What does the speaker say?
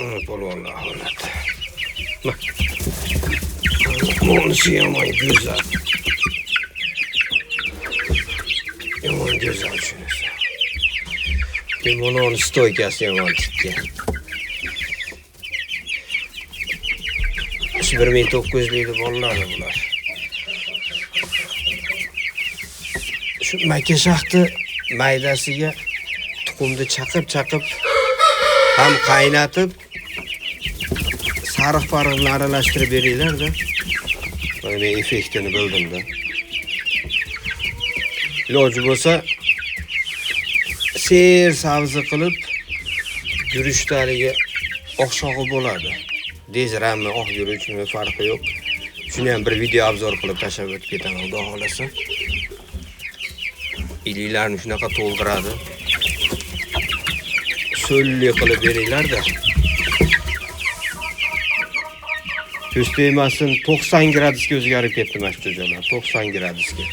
Polvonlar holati. Bunisi yomon go'zal. Yomon go'zal shunisi. Limononi stoykasi yomon tikka. Shu 1900 lik bolalar bular. Shu maka shaxti maydasiga tuxumni chaqib-chaqib ham qaynatib sariq pariq bilan aralashtirib beringlar-da. Mana men effektini bildim-da. Iloji bo'lsa ser sabzi qilib guruchtaligi oqshog'i bo'ladi. Dezrammi, oq guruchmi farqi yo'q. Shuni ham bir video obzor qilib tashlab o'tib ketaman, Xudo xolasa. Iliklarni shunaqa to'ldiradi. So'lli qilib beringlar-da. Ko'z tegmasin, 90 gradusga o'zgarib ketdi mana shu jo'jalar, 90 gradusga.